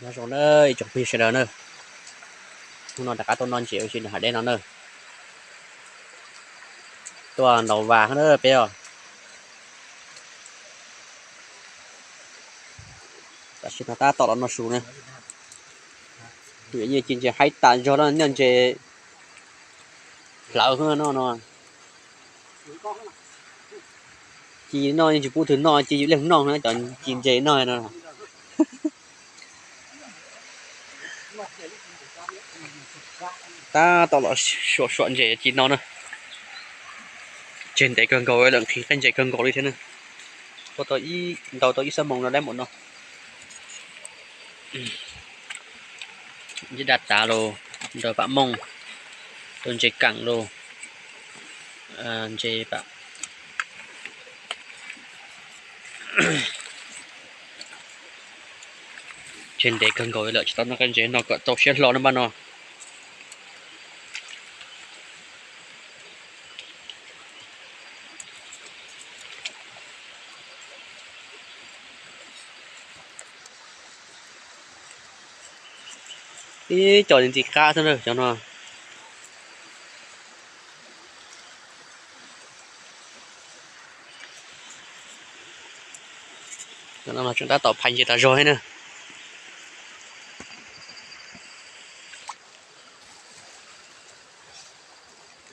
Nyob zoo na ib tsoom phooj ywg sawv daws na, hnub no rov qab tuaj noj ntses ua si nram hav dej no na. Tuaj ntaus vas na peb os. Tam sim no tab tom los noj su na. Yeej ci ntses haib tas zog na, noj ntses hlawv no no. Ci noj yeej tsis pub twg noj, ci leej noj na, cov ci ntses noj no. Tab tom los suam suam ntses ci no na. Tseg ntev kawg nkaus, lawm nqhis qe ntses kawg nkaus li thiab na. Ua tau ib, ntaus tau ib xuab moos no dab npaum no. Ntses daj tav los, ntaus pam mooj, tau ntses kam los, ntses pam. Tseg ntev kawg nkaus lawm tsis tau noj qe ntses no kom txaus siab hlo na npaj no. Ib co ntxim qab xwb na cov no. Cov no tseem tab tom phais ntses tas zog thiab na.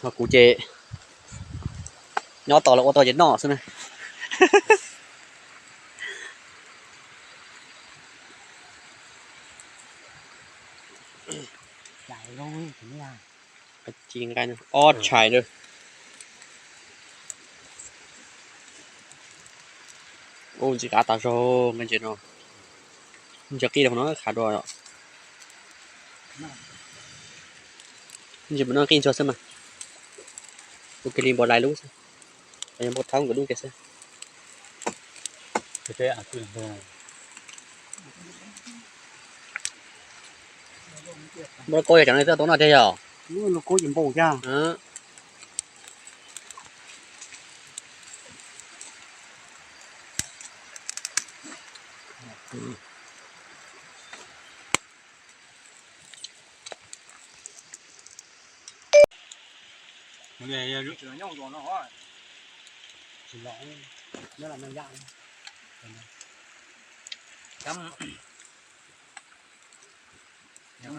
Ho kuv ces nyob tos los ua tau ces noj xwb na. Ci nqaij ob tshais na. Ub, ntxim qab tas zog nqaij ntses no. Ntses qij rau no khav dua. Ntses mus no qij ntsuag xwb mas. Ua kiag li npau lais lub xwb. Npau thab nkawd dub kiag xwb. Npau koj yog cov no tau noj tiag yog? Npau npau.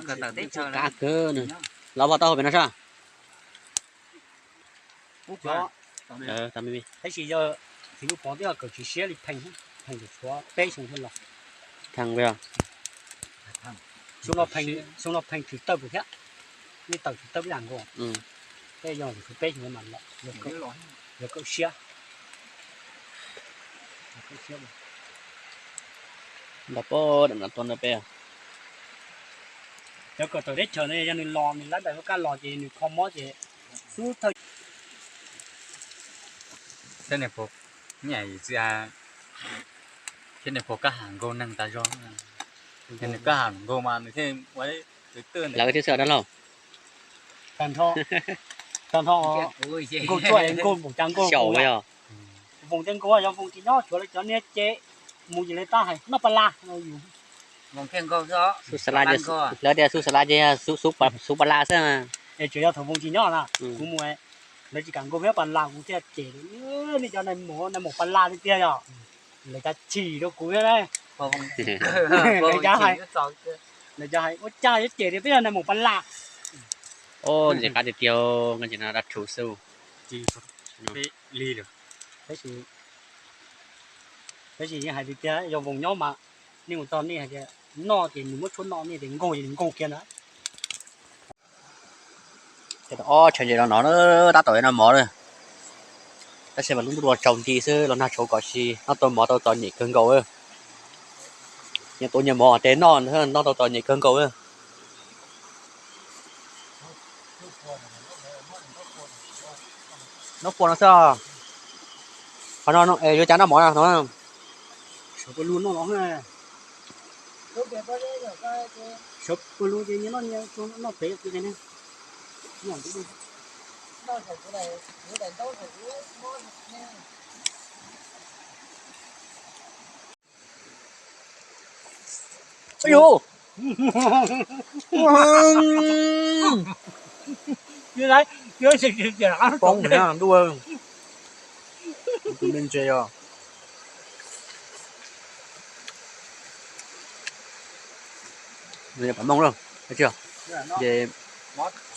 Qab kawg na. Los vau tau hauv pem no sab. Tab sis yog txiv lub pov twb kawm tsis siab li, pheej tshuav peb xyoo thiaj los. Xyoo no pheej tshwm tawj pus thiab, nej tawm tshwm tawj peb yam nkaus. Tej yog tshuav peb xyoo mas los, yog kawm siab. Nta pab dam no tua ntawm peb. Cov kawm tawm teb chaws no yog nws los nws lab ntais lub kab los ces nws kho mob ces xub thawj. Thiab nws puas, nyiam txiv, thiab nws puas kab ham nkaug neeg tas zog. Nws kab ham nkaug mas nws thiaj ua twv twj lawv thiab xwb dab laug. Tag nrho, tag nrho nkaug tsuaj nkaug npaum cas nkaug xyaum yog. Voos thiab nkaug yog voos tsis nyob, tshuav lawv cov niag ces mus ces lawv tab hais noj pas las. Xub xa laj, lawv tias xub xa laj ces xub pas las xwb. Es tsuas yog thaum voos tsis nyob na, kuv mus lawv tsis kam nkaug thiab pas las kuv thiaj cem, nej cov nais maum, nais maum pas las li tiag yog. Lawv cas chim rau kuv thiab na. Lawv cas hais ua cas yuav cem tias peb yog nais maum pas las. Ntxim qab tiag tiag, nqaij ntses no dab rhuv xwb. Tab sis yeej hais tiag tiag yog voos nyob mas nej mus txog nej hais tias noj ces nws muab tshuab no, nej tias nkaug ces nws nkaug kiag na. Ob tshais ntses no no tab tom noj mov na. Tab sis mas lub ntuj los tsaus nti xwb los nag tshauv kom si noj tau mov tau txom nyem kawg nkaus. Nyias tua nyias mov tes noj, noj tau txom nyem kawg nkaus. Noj pua no xwb. Qhov no yuav cas noj mov no. Sawv pawg lug noj los, sawv pawg lug ces nyias noj nyias, noj pem. Ua li, Poob na ntuj, tus me ntses os. Pom mooj lawm,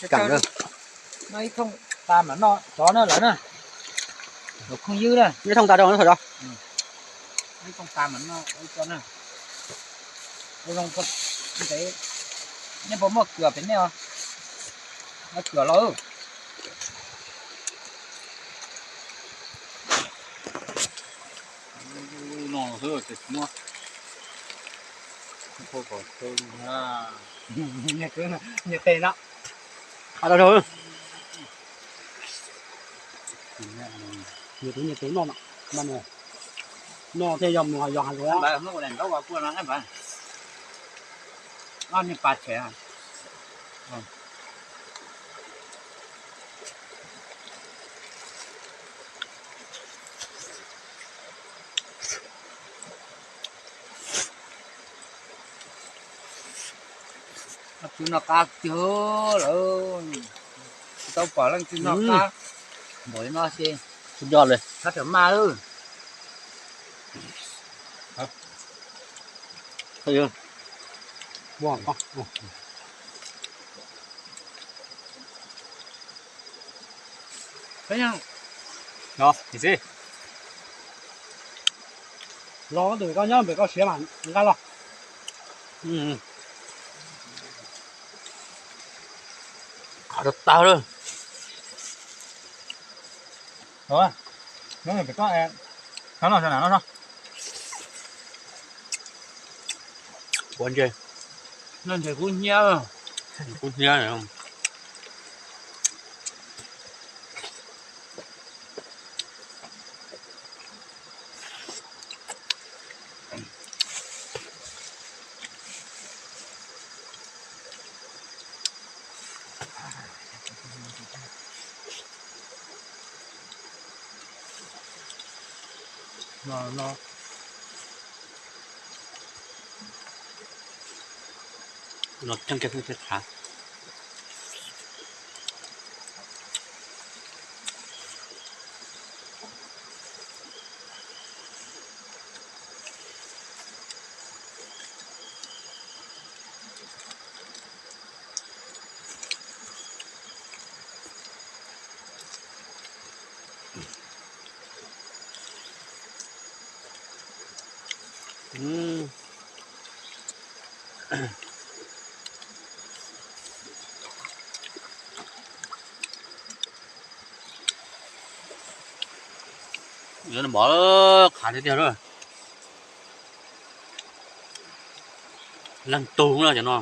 ces kam lawm. Ib thooj tas mam noj tsov na lawm na. Khooj ywg na, ib thooj tas rau na. Nej puas muaj kwm pem nej os? Muaj kwm los. Nyias tes no. Nyias tes nyias tes noj, noj thiaj yog mus yos hav zoov. Leej twg noj qab tiag lawm, tsis tau pom leej twg noj qab npaum li no ces suav yog li, qab tawm maj lawm. Los tus koj nyob pem koj siav mas nqa los. Qhov tag lawm. Nyob pem koj, no no no. Ua ntses, noj ntses kub hnyiab, kub hnyiab. No no. No tseeb kiag thiab qhav. Yuav mov qhav tiag tiag lawm. Leej tug no cov no.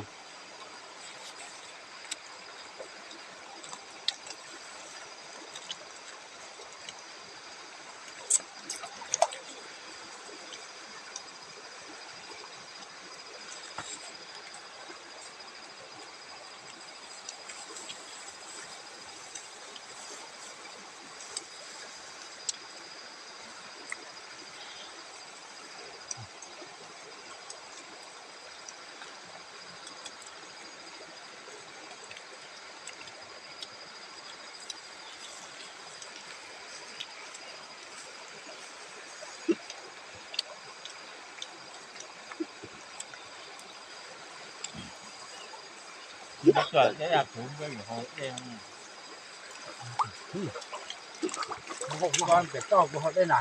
Pem toj kuv ho dej na.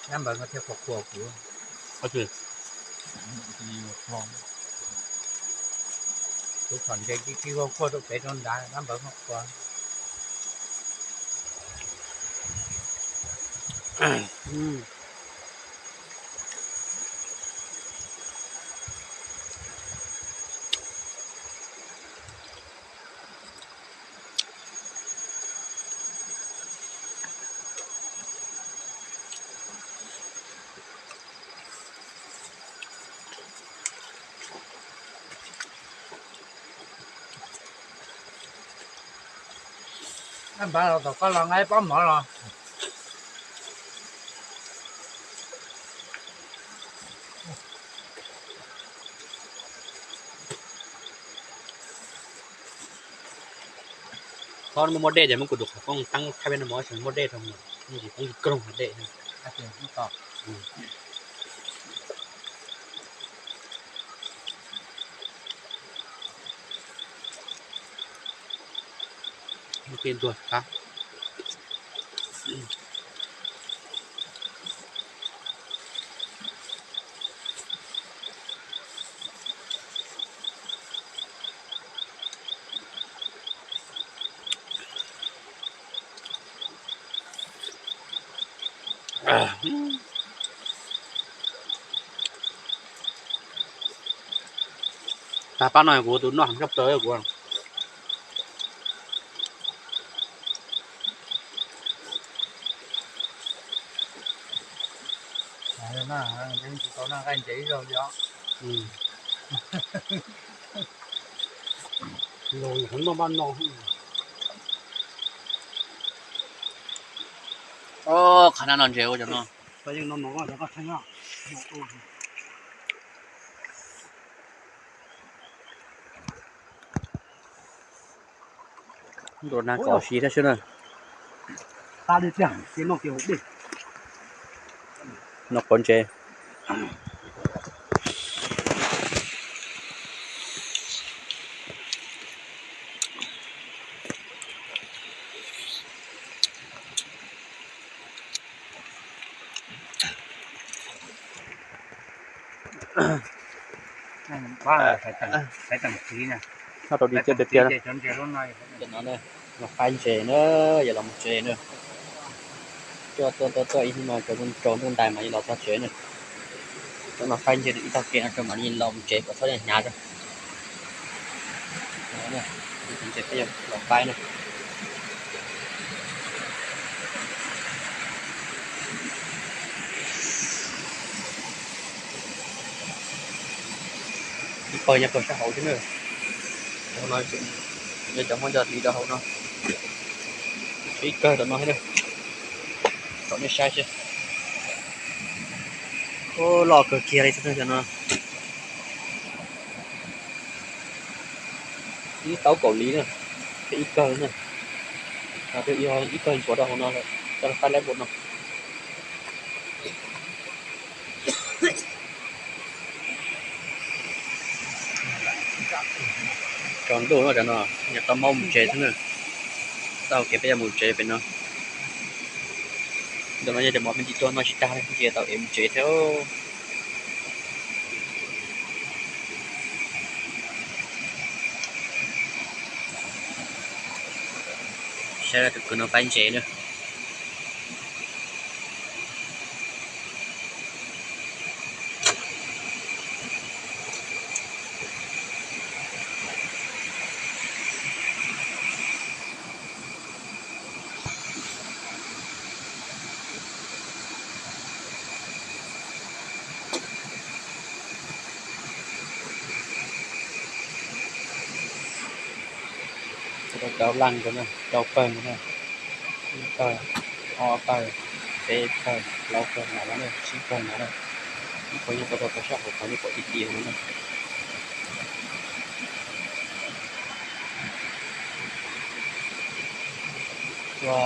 Dab npawg no thiaj qhuas qhuas kuv. Kuv txhom ntses ci ci ua kuaj rau pem rau nrad dab npawg no qhuas. Npaj los tom koj los nqa ib pob mov los. Qhov muaj muaj dej ces muab kuv tus qhov poob teeb thaij peb no mov, muaj dej rau, muaj tsis poob kroog dej. Qi ntuag qab. Tag pab no kuv tus noj heev tshaj plaws kuv. Tsis tau noj nqaij ntses ib zaug li os. Los noj npaj no. Qhov na no ntses ua cov no. Yeej no no cov koj theej no. Ntuas nag kov si thiab xwb na. No quav ntses. Noj rau di tiaj tiaj tiaj. Cov no los faib ntses na, yog los mus tsev na. Tuaj tuaj tuaj tuaj ib hnub no rau ntuj ntais mam li los txog tsev na. Cov no faib ntses ib tog kev no rau mam li los mus tsev kom txhob hnyav. Ntses peb los faib na. Ib pawg nyob pawg sab hauv xwb na. Cov no yog cov muab cov hliv rau hauv no. Ib kawg tom no thiab na. Kom nej saib seb. Loj kawg kiag li xwb cov no. Ib taub kaum li na, thiab ib kawg na. Ib kawg ntsuav rau hauv no, coj los faib lawm npaum no. Tsaus ntuj no cov no, yog tau maub mus tsev xwb na. Tau kev peb yuav mus tsev pem no. Ntawm no yog cov mov me ntsis tuaj noj tsis tag ntsia tau es mus tsev thiab. Saib tus kwv no faib ntses na. Rau cov laj ntawd na, rau pawg ntawd na, ib pawg, ob pawg, peb pawg, plaub pawg na, tsib pawg na. Ib pawg nyob rau pawg sab hauv qhov nej pom ib tia no na. Ua,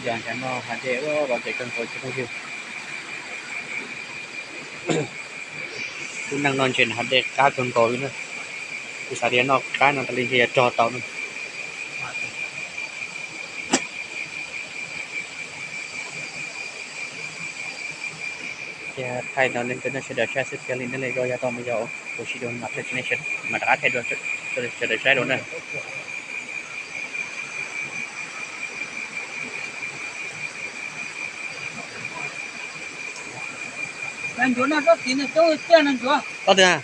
yog ntawm no hav dej los ntses kawg nkaus cov phooj ywg. Tus neeg noj ntses no hav dej qab kawg nkaus li na. Kuv xav tias noj qab no tas li ntshe yuav rog tau na. Ces thaij no nej sawv daws saib xwb thiaj li nej li zoo yog tau me yog kuv sim dua mam rov qab thaij dua sawv daws saib dua na. Ncuav no tsob tid no coob tiag no ncuav. Ob tug a.